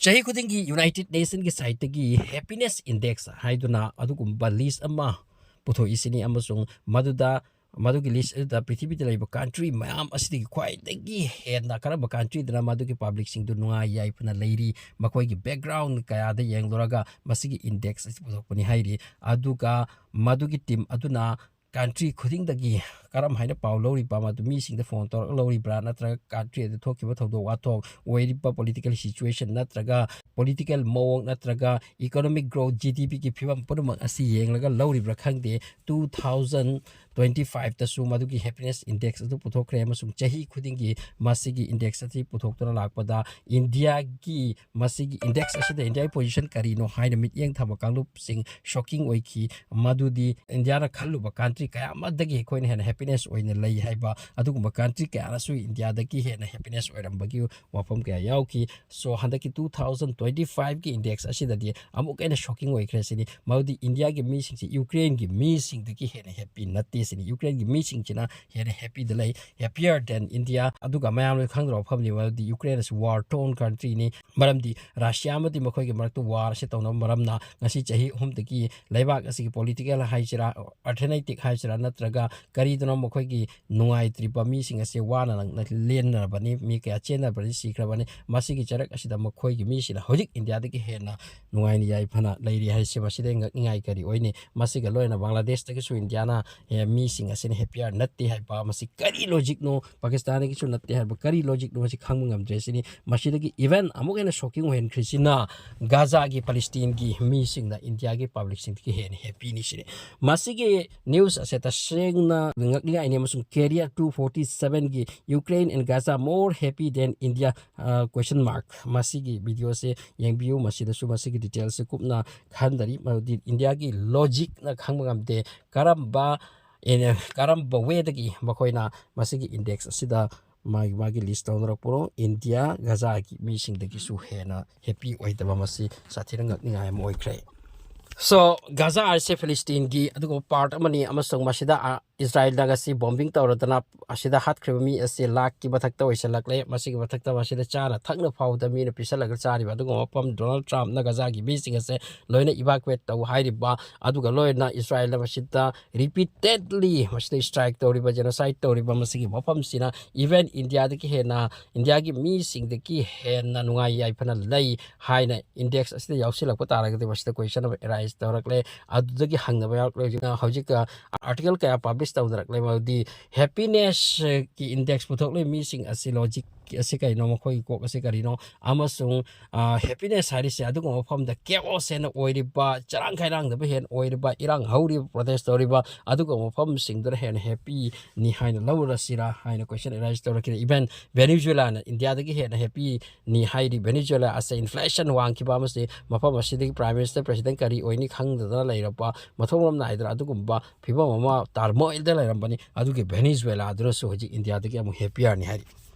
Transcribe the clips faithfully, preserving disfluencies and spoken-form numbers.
ꯆꯍꯤ ꯈꯨꯗꯤꯡꯒꯤ United Nation ꯒꯤ side ꯇꯒꯤ Happiness Index ꯍꯥꯏꯗꯨꯅ ꯑꯗꯨꯒꯨꯝꯕ list ꯑꯃ ꯄꯨꯊꯣꯛꯏꯁꯤꯅꯤ, ꯑꯃꯁꯨꯡ ꯃꯗꯨꯗ, ꯃꯗꯨꯒꯤ list ꯑꯗꯨꯗ ꯄ꯭ꯔꯤꯊꯤꯕꯤꯗ ꯂꯩꯕ country ꯃꯌꯥꯝ ꯑꯁꯤꯗꯒꯤ ꯈ꯭ꯋꯥꯏꯗꯒꯤ ꯍꯦꯟꯅ ꯀꯔꯝꯕ country ꯗꯅ ꯃꯗꯨꯒꯤ public ꯁꯤꯡꯗꯨ ꯅꯨꯡꯉꯥꯏ ꯌꯥꯏꯐꯅ ꯂꯩꯔꯤ, ꯃꯈꯣꯏꯒꯤ background ꯀꯌꯥꯗ ꯌꯦꯡꯂꯨꯔꯒ ꯃꯁꯤꯒꯤ index ꯑꯁꯤ ꯄꯨꯊꯣꯛꯄꯅꯤ ꯍꯥꯏꯔꯤ꯫ ꯑꯗꯨꯒ ꯃꯗꯨꯒꯤ team ꯑꯗꯨꯅ country ꯈꯨꯗꯤꯡꯗꯒꯤ ꯀꯔꯝ ꯍꯥꯏꯅ ꯄꯥꯎ ꯂꯧꯔꯤꯕ, ꯃꯗꯨ ꯃꯤꯁꯤꯡꯗ phone ꯇꯧꯔꯒ ꯂꯧꯔꯤꯕ꯭ꯔꯥ, ꯅꯠꯇ꯭ꯔꯒ country ꯑꯗꯨ ꯊꯣꯛꯈꯤꯕ ꯊꯧꯗꯣꯛ ꯋꯥꯊꯣꯛ, ꯑꯣꯏꯔꯤꯕ political situation ꯅꯠꯇ꯭ꯔꯒ political ꯃꯑꯣꯡ ꯅꯠꯇ꯭ꯔꯒ economic growth, G D P ꯒꯤ ꯐꯤꯕꯝ ꯄꯨꯝꯅꯃꯛ ꯑꯁꯤ ꯌꯦꯡꯂꯒ ꯂꯧꯔꯤꯕ꯭ꯔꯥ ꯈꯪꯗꯦ, two thousand twenty five ꯇꯁꯨ ꯃꯗꯨꯒꯤ Happiness Index ꯑꯗꯨ ꯄꯨꯊꯣꯛꯈ꯭ꯔꯦ, ꯑꯃꯁꯨꯡ ꯆꯍꯤ ꯈꯨꯗꯤꯡꯒꯤ ꯃꯁꯤꯒꯤ index ꯑꯁꯤ ꯄꯨꯊꯣꯛꯇꯨꯅ ꯂꯥꯛꯄꯗ ꯏꯟꯗꯤꯌꯥꯒꯤ ꯃꯁꯤꯒꯤ index ꯑꯁꯤꯗ ꯏꯟꯗꯤꯌꯥꯒꯤ position ꯀꯔꯤꯅꯣ ꯍꯥꯏꯅ ꯃꯤꯠꯌꯦꯡ ꯊꯝꯕ ꯀꯥꯡꯂꯨꯞꯁꯤꯡ shocking ꯑꯣꯏꯈꯤ꯫ ꯃꯗꯨꯗꯤ ꯏꯟꯗꯤꯌꯥꯅ ꯈꯜꯂꯨꯕ country ꯀꯌꯥ ꯑꯃꯗꯒꯤ ꯑꯩꯈꯣꯏꯅ ꯍꯦꯟꯅ happiness ꯑꯣꯏꯅ ꯂꯩ ꯍꯥꯏꯕ, ꯑꯗꯨꯒꯨꯝꯕ country ꯀꯌꯥꯅꯁꯨ ꯏꯟꯗꯤꯌꯥꯗꯒꯤ ꯍꯦꯟꯅ happiness ꯑꯣꯏꯔꯝꯕꯒꯤ ꯋꯥꯐꯝ ꯀꯌꯥ ꯌꯥꯎꯈꯤ꯫ So, ꯍꯟꯗꯛꯀꯤ two thousand twenty five ꯒꯤ index ꯑꯁꯤꯗꯗꯤ ꯑꯃꯨꯛꯀ ꯍꯦꯟꯅ shocking ꯑꯣꯏꯈ꯭ꯔꯦ ꯁꯤꯅꯤ꯫ ꯃꯗꯨꯗꯤ ꯏꯟꯗꯤꯌꯥꯒꯤ ꯃꯤꯁꯤꯡꯁꯤ ꯌꯨꯀ꯭ꯔꯦꯟꯒꯤ ꯃꯤꯁꯤꯡꯗꯒꯤ ꯍꯦꯟꯅ happy ꯅꯠꯇꯦ ꯁꯤꯅꯤ꯫ ꯌꯨꯀ꯭ꯔꯦꯟꯒꯤ ꯃꯤꯁꯤꯡꯁꯤꯅ ꯍꯦꯟꯅ happyꯗ ꯂꯩ, happier than India꯫ ꯑꯗꯨꯒ ꯃꯌꯥꯝꯅ ꯈꯪꯗ꯭ꯔꯕ ꯋꯥꯐꯝꯅꯤ, ꯃꯗꯨꯗꯤ ꯌꯨꯀ꯭ꯔꯦꯟ ꯑꯁꯤ war torn countryꯅꯤ꯫ ꯃꯔꯝꯗꯤ ꯔꯁꯤꯌꯥ ꯑꯃꯗꯤ ꯃꯈꯣꯏꯒꯤ ꯃꯔꯛꯇ war ꯑꯁꯤ ꯇꯧꯅꯕ ꯃꯔꯝꯅ ꯉꯁꯤ ꯆꯍꯤ ꯑꯍꯨꯝꯗꯒꯤ ꯂꯩꯕꯥꯛ ꯑꯁꯤꯒꯤ political ꯍꯥꯏꯁꯤꯔꯥ, ꯑꯣꯔꯊꯣꯅꯣꯃꯤꯛ ꯍꯥꯏꯁꯤꯔꯥ, ꯅꯠꯇ꯭ꯔꯒ ꯀꯔꯤꯗꯅꯣ ꯃꯈꯣꯏꯒꯤ ꯅꯨꯡꯉꯥꯏꯇ꯭ꯔꯤꯕ ꯃꯤꯁꯤꯡ ꯑꯁꯤ ꯋꯥꯅ ꯅꯪꯅ ꯂꯦꯟꯅꯔꯕꯅꯤ, ꯃꯤ ꯀꯌꯥ ꯆꯦꯟꯅꯔꯕꯅꯤ, ꯁꯤꯈ꯭ꯔꯕꯅꯤ꯫ ꯃꯁꯤꯒꯤ ꯆꯔꯛ ꯑꯁꯤꯗ ꯃꯈꯣꯏꯒꯤ ꯃꯤꯁꯤꯡꯅ ꯍꯧꯖꯤꯛ ꯏꯟꯗꯤꯌꯥꯗꯒꯤ ꯍꯦꯟꯅ ꯅꯨꯡꯉꯥꯏꯅ ꯌꯥꯏꯐꯅ ꯂꯩꯔꯤ ꯍꯥꯏꯁꯦ ꯃꯁꯤꯗ ꯉꯛꯅꯤꯡꯉꯥꯏ ꯀꯔꯤ ꯑꯣꯏꯅꯤ? ꯃꯁꯤꯒ ꯂꯣꯏꯅꯅ ꯕꯪꯒ꯭ꯂꯥꯗꯦꯁꯇꯒꯤꯁꯨ ꯏꯟꯗꯤꯌꯥꯅ, ꯑꯦ, ꯃꯤꯁꯤꯡ ꯑꯁꯤꯅ happier ꯅꯠꯇꯦ ꯍꯥꯏꯕ, ꯃꯁꯤ ꯀꯔꯤ logicꯅꯣ? ꯄꯥꯀꯤꯁꯇꯥꯟꯗꯒꯤꯁꯨ ꯅꯠꯇꯦ ꯍꯥꯏꯕ ꯀꯔꯤ logicꯅꯣ? ꯃꯁꯤ ꯈꯪꯕ ꯉꯝꯗ꯭ꯔꯦ ꯁꯤꯅꯤ꯫ ꯃꯁꯤꯗꯒꯤ even ꯑꯃꯨꯛ ꯍꯦꯟꯅ shocking ꯑꯣꯏꯍꯟꯈ꯭ꯔꯤꯁꯤꯅ ꯒꯥꯖꯥꯒꯤ ꯄꯂꯦꯁꯇꯤꯟꯒꯤ ꯃꯤꯁꯤꯡꯅ ꯏꯟꯗꯤꯌꯥꯒꯤ publicꯁꯤꯡꯗꯒꯤ ꯍꯦꯟꯅ happyꯅꯤ ꯁꯤꯅꯤ꯫ ꯃꯁꯤꯒꯤ news ꯑꯁꯦ ꯇꯁꯦꯡꯅ ꯉꯛꯅꯤꯡꯉꯥꯏꯅꯤ, ꯑꯃꯁꯨꯡ Career two forty sevenꯒꯤ Ukraine and Gaza more happy than India, ꯑ, question mark꯫ ꯃꯁꯤꯒꯤ videoꯁꯦ ꯌꯦꯡꯕꯤꯌꯨ, ꯃꯁꯤꯗꯁꯨ ꯃꯁꯤꯒꯤ detailꯁꯦ ꯀꯨꯞꯅ ꯈꯟꯗꯔꯤ, ꯃꯗꯨꯗꯤ ꯏꯟꯗꯤꯌꯥꯒꯤ logicꯅ ꯈꯪꯕ ꯉꯝꯗꯦ ꯀꯔꯝꯕ, ꯑꯦ, ꯀꯔꯝꯕ wayꯗꯒꯤ ꯃꯈꯣꯏꯅ ꯃꯁꯤꯒꯤ index ꯑꯁꯤꯗ ꯃꯥꯒꯤ, ꯃꯥꯒꯤ list ꯇꯧꯅꯔꯛꯄꯅꯣ꯫ ꯏꯟꯗꯤꯌꯥ ꯒꯥꯖꯥꯒꯤ ꯃꯤꯁꯤꯡꯗꯒꯤꯁꯨ ꯍꯦꯟꯅ happy ꯑꯣꯏꯗꯕ, ꯃꯁꯤ ꯁꯥꯊꯤꯅ ꯉꯛꯅꯤꯡꯉꯥꯏ ꯑꯃ ꯑꯣꯏꯈ꯭ꯔꯦ꯫ So, ꯒꯥꯖꯥ ꯑꯁꯦ ꯐꯤꯂꯤꯁꯇꯤꯟꯒꯤ ꯑꯗꯨꯒꯨꯝꯕ part ꯑꯃꯅꯤ, ꯑꯃꯁꯨꯡ ꯃꯁꯤꯗ, ꯑ, ꯏꯁꯔꯥꯏꯜꯅ ꯉꯁꯤ ꯕꯣꯝꯕꯤꯡ ꯇꯧꯔꯗꯅ ꯑꯁꯤꯗ ꯍꯥꯠꯈ꯭ꯔꯤꯕ ꯃꯤ ꯑꯁꯤ ꯂꯥꯈꯀꯤ ꯃꯊꯛꯇ ꯑꯣꯏꯁꯤꯜꯂꯛꯂꯦ꯫ ꯃꯁꯤꯒꯤ ꯃꯊꯛꯇ ꯃꯁꯤꯗ ꯆꯥꯅ ꯊꯛꯅ ꯐꯥꯎꯕꯗ ꯃꯤꯅ ꯄꯤꯁꯜꯂꯒ ꯆꯥꯔꯤꯕ ꯑꯗꯨꯒꯨꯝꯕ ꯃꯐꯝ, ꯗꯣꯅꯥꯜꯗ ꯇ꯭ꯔꯝꯞꯅ ꯒꯖꯥꯒꯤ ꯃꯤꯁꯤꯡ ꯑꯁꯦ ꯂꯣꯏꯅ evacuate ꯇꯧ ꯍꯥꯏꯔꯤꯕ, ꯑꯗꯨꯒ ꯂꯣꯏꯅ ꯏꯁꯔꯥꯏꯜꯅ ꯃꯁꯤꯗ repeatedly ꯃꯁꯤꯗ strike ꯇꯧꯔꯤꯕ, genocide ꯇꯧꯔꯤꯕ ꯃꯁꯤꯒꯤ ꯃꯐꯝꯁꯤꯅ even ꯏꯟꯗꯤꯌꯥꯗꯒꯤ ꯍꯦꯟꯅ, ꯏꯟꯗꯤꯌꯥꯒꯤ ꯃꯤꯁꯤꯡꯗꯒꯤ ꯍꯦꯟꯅ ꯅꯨꯡꯉꯥꯏ ꯌꯥꯏꯐꯅ ꯂꯩ ꯍꯥꯏꯅ index ꯑꯁꯤꯗ ꯌꯥꯎꯁꯤꯜꯂꯛꯄ ꯇꯥꯔꯒꯗꯤ ꯃꯁꯤꯗ question ꯑꯃ arise ꯇꯧꯔꯛꯂꯦ꯫ ꯑꯗꯨꯗꯒꯤ ꯍꯪꯅꯕ ꯌꯥꯎꯔꯛꯂꯦ꯫ ꯍꯧꯖꯤꯛ, ꯍꯧꯖꯤꯛ, ꯑ, article ꯀꯌꯥ publish ꯇꯧꯅꯔꯛꯂꯦ, ꯃꯗꯨꯗꯤ happiness ꯀꯤ index ꯄꯨꯊꯣꯛꯂꯤꯕ ꯃꯤꯁꯤꯡ ꯑꯁꯤ logic ꯑꯁꯤ ꯀꯔꯤꯅꯣ, ꯃꯈꯣꯏꯒꯤ ꯀꯣꯛ ꯑꯁꯤ ꯀꯔꯤꯅꯣ, ꯑꯃꯁꯨꯡ, ꯑ, happiness ꯍꯥꯏꯔꯤꯁꯦ ꯑꯗꯨꯒꯨꯝꯕ ꯃꯐꯝꯗ chaos ꯍꯦꯟꯅ ꯑꯣꯏꯔꯤꯕ, ꯆꯔꯥꯡ ꯈꯥꯏꯔꯥꯡꯗꯕ ꯍꯦꯟꯅ ꯑꯣꯏꯔꯤꯕ, ꯏꯔꯥꯡ ꯍꯧꯔꯤꯕ, protest ꯇꯧꯔꯤꯕ ꯑꯗꯨꯒꯨꯝꯕ ꯃꯐꯝꯁꯤꯡꯗꯨꯗ ꯍꯦꯟꯅ happy ꯅꯤ ꯍꯥꯏꯅ ꯂꯧꯔꯁꯤꯔꯥ ꯍꯥꯏꯅ question arise ꯇꯧꯔꯛꯈꯤꯔꯦ꯫ Even Venezuela ꯅ ꯏꯟꯗꯤꯌꯥꯗꯒꯤ ꯍꯦꯟꯅ happy ꯅꯤ ꯍꯥꯏꯔꯤ꯫ Venezuela ꯑꯁꯦ inflation ꯋꯥꯡꯈꯤꯕ ꯑꯃꯁꯨꯡ ꯃꯐꯝ ꯑꯁꯤꯗꯒꯤ prime minister, president ꯀꯔꯤ ꯑꯣꯏꯅꯤ ꯈꯪꯗꯗꯅ ꯂꯩꯔꯕ, ꯃꯊꯣꯡ ꯃꯔꯝ ꯅꯥꯏꯗꯅ ꯑꯗꯨꯒꯨꯝꯕ ꯐꯤꯕꯝ ꯑꯃ, turmoil ꯗ ꯂꯩꯔꯝꯕꯅꯤ꯫ ꯑꯗꯨꯒꯤ Venezuela ꯗꯨꯅꯁꯨ ꯍꯧꯖꯤꯛ ꯏꯟꯗꯤꯌꯥꯗꯒꯤ ꯑꯃꯨꯛ happier ꯅꯤ ꯍꯥꯏꯔꯤ꯫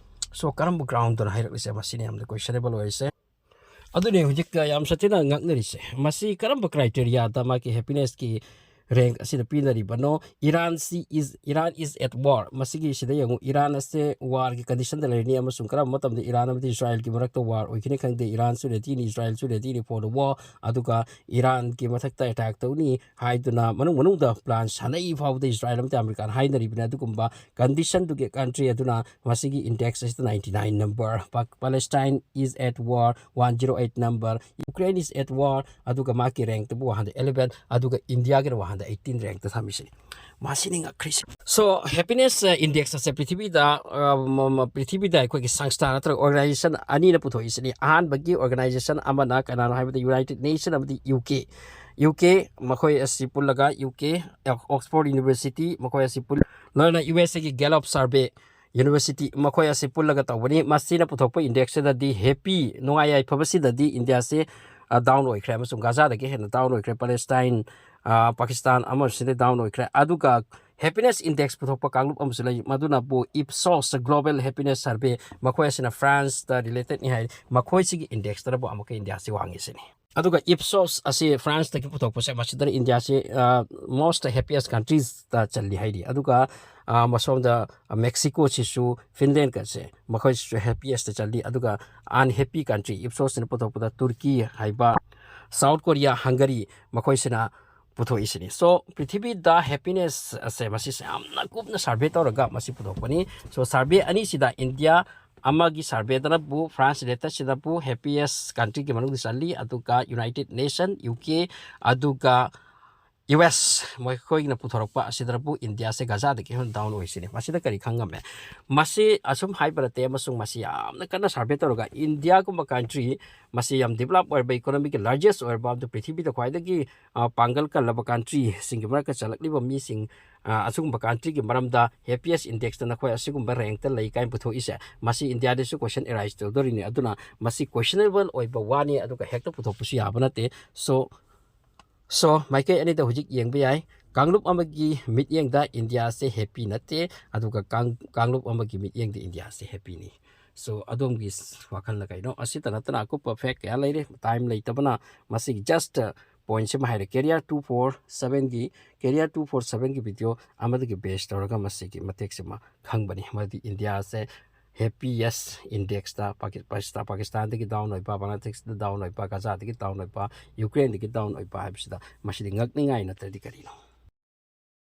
So, ꯀꯔꯝꯕ ground ꯗꯅꯣ ꯍꯥꯏꯔꯛꯂꯤꯁꯦ? ꯃꯁꯤꯅ ꯌꯥꯝꯅ questionable ꯑꯣꯏꯔꯤꯁꯦ꯫ ꯑꯗꯨꯅꯦ ꯍꯧꯖꯤꯛ ꯌꯥꯝ ꯁꯥꯊꯤꯅ ꯉꯛꯅꯔꯤꯁꯦ꯫ ꯃꯁꯤ ꯀꯔꯝꯕ criteria ꯗ ꯃꯥꯒꯤ happiness ꯀꯤ rank ꯑꯁꯤꯗ ꯄꯤꯅꯔꯤꯕꯅꯣ? Iran ꯁꯤ is, Iran is at war꯫ ꯃꯁꯤꯒꯤ ꯁꯤꯗ ꯌꯦꯡꯉꯨ, ꯏꯔꯥꯟ ꯑꯁꯦ war ꯒꯤ condition ꯗ ꯂꯩꯔꯅꯤ ꯑꯃꯁꯨꯡ ꯀꯔꯝꯕ ꯃꯇꯝꯗ ꯏꯔꯥꯟ ꯑꯃꯗꯤ ꯏꯁꯔꯥꯏꯜꯒꯤ ꯃꯔꯛꯇ war ꯑꯣꯏꯒꯅꯤ ꯈꯪꯗꯦ꯫ ꯏꯔꯥꯟꯁꯨ ready ꯅꯤ, ꯏꯁꯔꯥꯏꯜꯁꯨ ready ꯅꯤ for the war꯫ ꯑꯗꯨꯒ ꯏꯔꯥꯟꯒꯤ ꯃꯊꯛꯇ attack ꯇꯧꯅꯤ ꯍꯥꯏꯗꯨꯅ ꯃꯅꯨꯡ ꯃꯅꯨꯡꯗ plan ꯁꯥꯟꯅꯩ ꯐꯥꯎꯕꯗ ꯏꯁꯔꯥꯏꯜ ꯑꯃꯗꯤ ꯑꯃꯦꯔꯤꯀꯥꯅ ꯍꯥꯏꯅꯔꯤꯕꯅꯤ꯫ ꯑꯗꯨꯒꯨꯝꯕ condition ꯗꯨꯒꯤ country ꯑꯗꯨꯅ ꯃꯁꯤꯒꯤ index ꯑꯁꯤꯗ ninety nine number, Pa-, Palestine is at war, one zero eight number, Ukraine is at war, ꯑꯗꯨꯒ ꯃꯥꯒꯤ rank ꯇꯨꯕꯨ one hundred eleven, ꯑꯗꯨꯒ ꯏꯟꯗꯤꯌꯥꯒꯤꯅ one hundred eighteen rank ꯇ ꯊꯝꯃꯤꯁꯤꯅꯤ꯫ ꯃꯁꯤꯅꯤ ꯉꯛꯈ꯭ꯔꯤꯁꯦ꯫ So, happiness, ꯑ, index ꯑꯁꯦ ꯄ꯭ꯔꯤꯊꯤꯕꯤꯗ, ꯑ, ꯃ-, ꯃ-, ꯄ꯭ꯔꯤꯊꯤꯕꯤꯗ ꯑꯩꯈꯣꯏꯒꯤ ꯁꯪꯁꯊꯥ ꯅꯠꯇ꯭ꯔꯒ organization ꯑꯅꯤꯅ ꯄꯨꯊꯣꯛꯏꯁꯤꯅꯤ꯫ ꯑꯍꯥꯟꯕꯒꯤ organization ꯑꯃꯅ ꯀꯅꯥꯅꯣ ꯍꯥꯏꯕꯗ United Nation ꯑꯃꯗꯤ U K, U K, ꯃꯈꯣꯏ ꯑꯁꯤ ꯄꯨꯜꯂꯒ U K, Oxford University, ꯃꯈꯣꯏ ꯑꯁꯤ ꯄꯨꯜ-, ꯂꯣꯏꯅ U S A ꯒꯤ Gallup survey, university, ꯃꯈꯣꯏ ꯑꯁꯤ ꯄꯨꯜꯂꯒ ꯇꯧꯕꯅꯤ꯫ ꯃꯁꯤꯅ ꯄꯨꯊꯣꯛꯄ index ꯁꯤꯗꯗꯤ happy, ꯅꯨꯡꯉꯥꯏ ꯌꯥꯏꯐꯕꯁꯤꯗꯗꯤ ꯏꯟꯗꯤꯌꯥꯁꯤ, ꯑ, down ꯑꯣꯏꯈ꯭ꯔꯦ ꯑꯃꯁꯨꯡ ꯒꯥꯖꯥꯗꯒꯤ ꯍꯦꯟꯅ down ꯑꯣꯏꯈ꯭ꯔꯦ꯫ Palestine, ꯑ, Pakistan ꯑꯃꯁꯤꯗ down ꯑꯣꯏꯈ꯭ꯔꯦ꯫ ꯑꯗꯨꯒ happiness index ꯄꯨꯊꯣꯛꯄ ꯀꯥꯡꯂꯨꯞ ꯑꯃꯁꯨ ꯂꯩ, ꯃꯗꯨꯅ ꯕꯨ Ipsos Global Happiness Survey, ꯃꯈꯣꯏ ꯑꯁꯤꯅ France ꯇ related ꯅꯤ ꯍꯥꯏ꯫ ꯃꯈꯣꯏꯁꯤꯒꯤ index ꯇꯅꯕꯨ ꯑꯃꯨꯛꯀ ꯏꯟꯗꯤꯌꯥꯁꯤ ꯋꯥꯡꯉꯤꯁꯤꯅꯤ꯫ ꯑꯗꯨꯒ ꯏꯞꯁꯣꯁ ꯑꯁꯤ ꯐ꯭ꯔꯥꯟꯁꯇꯒꯤ ꯄꯨꯊꯣꯛꯄꯁꯦ, ꯃꯁꯤꯗꯅ ꯏꯟꯗꯤꯌꯥꯁꯤ most happiest countries ꯇ ꯆꯜꯂꯤ ꯍꯥꯏꯔꯤ꯫ ꯑꯗꯨꯒ ꯃꯁꯣꯝꯗ ꯃꯦꯛꯁꯤꯀꯣꯁꯤꯁꯨ, ꯐꯤꯟꯂꯦꯟꯒꯁꯦ, ꯃꯈꯣꯏꯁꯤꯁꯨ happiest ꯆꯜꯂꯤ꯫ ꯑꯗꯨꯒ unhappy country ꯏꯞꯁꯣꯁꯁꯤꯅ ꯄꯨꯊꯣꯛꯄꯗ ꯇꯨꯔꯀꯤ ꯍꯥꯏꯕ, ꯁꯥꯎꯠ ꯀꯣꯔꯤꯌꯥ, ꯍꯪꯒꯔꯤ, ꯃꯈꯣꯏꯁꯤꯅ ꯄꯨꯊꯣꯛꯏꯁꯤꯅꯤ꯫ So, ꯄ꯭ꯔꯤꯊꯤꯕꯤꯗ ꯍꯦꯄꯤꯅꯦꯁ ꯑꯁꯦ ꯃꯁꯤꯁꯦ ꯌꯥꯝꯅ ꯀꯨꯞꯅ ꯁꯔꯚꯦ ꯇꯧꯔꯒ ꯃꯁꯤ ꯄꯨꯊꯣꯛꯄꯅꯤ꯫ So, ꯁꯔꯚꯦ ꯑꯅꯤꯁꯤꯗ ꯏꯟꯗꯤꯌꯥ ꯑꯃꯒꯤ ꯁꯔꯚꯦꯗꯅꯕꯨ, ꯐ꯭ꯔꯥꯟꯁ ꯔꯦꯇꯠꯁꯤꯗꯕꯨ happiest countryꯒꯤ ꯃꯅꯨꯡꯗ ꯆꯜꯂꯤ, ꯑꯗꯨꯒ ꯌꯨꯅꯥꯏꯇꯦꯠ ꯅꯦꯁꯟ, ꯌꯨ ꯀꯦ, ꯑꯗꯨꯒ ꯌꯨ ꯑꯦꯁ, ꯃꯈꯣꯏꯅ ꯄꯨꯊꯣꯔꯛꯄ ꯑꯁꯤꯗꯅꯕꯨ ꯏꯟꯗꯤꯌꯥꯁꯦ ꯒꯖꯥꯗꯒꯤ ꯍꯦꯟꯅ ꯗꯥꯎꯟ ꯑꯣꯏꯁꯤꯅꯤ꯫ ꯃꯁꯤꯗ ꯀꯔꯤ ꯈꯪꯉꯝꯃꯦ? ꯃꯁꯤ ꯑꯁꯨꯝ ꯍꯥꯏꯕ ꯅꯠꯇꯦ, ꯑꯃꯁꯨꯡ ꯃꯁꯤ ꯌꯥꯝꯅ ꯀꯟꯅ ꯁꯔꯚꯦ ꯇꯧꯔꯒ ꯏꯟꯗꯤꯌꯥꯒꯨꯝꯕ ꯀꯟꯇ꯭ꯔꯤ, ꯃꯁꯤ ꯌꯥꯝ ꯗꯤꯕꯂꯞ ꯑꯣꯏꯔꯕ, ꯏꯀꯣꯅꯣꯃꯤꯒꯤ ꯂꯥꯔꯖꯦꯁ ꯑꯣꯏꯔꯕ, ꯑꯗꯨ ꯄ꯭ꯔꯤꯊꯤꯕꯤꯗ ꯈ꯭ꯋꯥꯏꯗꯒꯤ ꯄꯥꯡꯒꯜ ꯀꯜꯂꯕ ꯀꯟꯇ꯭ꯔꯤꯁꯤꯡꯒꯤ ꯃꯔꯛꯇ ꯆꯜꯂꯛꯂꯤꯕ ꯃꯤꯁꯤꯡ, ꯑꯁꯤꯒꯨꯝꯕ ꯀꯟꯇ꯭ꯔꯤꯒꯤ ꯃꯔꯝꯗ ꯍꯦꯄꯤꯌꯦꯁ ꯏꯟꯗꯦꯛꯁꯇ ꯅꯈꯣꯏ ꯑꯁꯤꯒꯨꯝꯕ ꯔꯦꯡꯛꯇ ꯂꯩ ꯀꯥꯏꯅ ꯄꯨꯊꯣꯛꯏꯁꯦ, ꯃꯁꯤ ꯏꯟꯗꯤꯌꯥꯗꯁꯨ ꯀꯣꯏꯁꯟ ꯑꯦꯔꯥꯏꯁ ꯇꯧꯗꯣꯔꯤꯅꯤ꯫ ꯑꯗꯨꯅ ꯃꯁꯤ ꯀꯣꯏꯁꯅꯦꯕꯜ ꯑꯣꯏꯕ ꯋꯥꯅꯤ, ꯑꯗꯨꯒ ꯍꯦꯛꯇ ꯄꯨꯊꯣꯛꯄꯁꯨ ꯌꯥꯕ ꯅꯠꯇꯦ꯫ So, so, ꯃꯥꯏꯀꯩ ꯑꯅꯤꯗ ꯍꯧꯖꯤꯛ ꯌꯦꯡꯕ ꯌꯥꯏ꯫ ꯀꯥꯡꯂꯨꯞ ꯑꯃꯒꯤ ꯃꯤꯠꯌꯦꯡꯗ ꯏꯟꯗꯤꯌꯥꯁꯦ ꯍꯦꯄꯤ ꯅꯠꯇꯦ, ꯑꯗꯨꯒ ꯀꯥꯡ-, ꯀꯥꯡꯂꯨꯞ ꯑꯃꯒꯤ ꯃꯤꯠꯌꯦꯡꯗ ꯏꯟꯗꯤꯌꯥꯁꯦ ꯍꯦꯄꯤꯅꯤ꯫ So, ꯑꯗꯣꯝꯒꯤ ꯋꯥꯈꯜꯅ ꯀꯩꯅꯣ? ꯑꯁꯤꯇ ꯅꯠꯇꯅ ꯑꯀꯨꯞꯄ ꯐꯦꯛ ꯀꯌꯥ ꯂꯩꯔꯦ, ꯇꯥꯏꯝ ꯂꯩꯇꯕꯅ ꯃꯁꯤꯒꯤ just ꯄꯣꯏꯟꯠꯁꯤꯃ ꯍꯥꯏꯔꯦ꯫ ꯀꯦꯔꯤꯌꯔ ꯇꯨ ꯐꯣꯔ ꯁꯕꯦꯟꯒꯤ, ꯀꯦꯔꯤꯌꯔ ꯇꯨ ꯐꯣꯔ ꯁꯕꯦꯟꯒꯤ ꯚꯤꯗꯤꯑꯣ ꯑꯃꯗꯒꯤ ꯕꯦꯁ ꯇꯧꯔꯒ ꯃꯁꯤꯒꯤ ꯃꯇꯦꯛꯁꯤꯃ ꯈꯪꯕꯅꯤ꯫ ꯃꯗꯤ ꯏꯟꯗꯤꯌꯥꯁꯦ ꯍꯦꯄꯤꯌꯦꯁ ꯏꯟꯗꯦꯛꯁꯇ ꯄꯥꯀꯤ-, ꯄꯥꯀꯤꯁꯇꯥꯟꯗꯒꯤ ꯗꯥꯎꯟ ꯑꯣꯏꯕ, ꯕꯪꯒ꯭ꯂꯥꯗꯦꯁꯇ ꯗꯥꯎꯟ ꯑꯣꯏꯕ, ꯒꯖꯥꯗꯒꯤ ꯗꯥꯎꯟ ꯑꯣꯏꯕ, ꯌꯨꯀ꯭ꯔꯦꯟꯗꯒꯤ ꯗꯥꯎꯟ ꯑꯣꯏꯕ ꯍꯥꯏꯕꯁꯤꯗ ꯃꯁꯤꯗꯤ ꯉꯛꯅꯤꯡꯉꯥꯏ ꯅꯠꯇ꯭ꯔꯗꯤ ꯀꯔꯤꯅꯣ?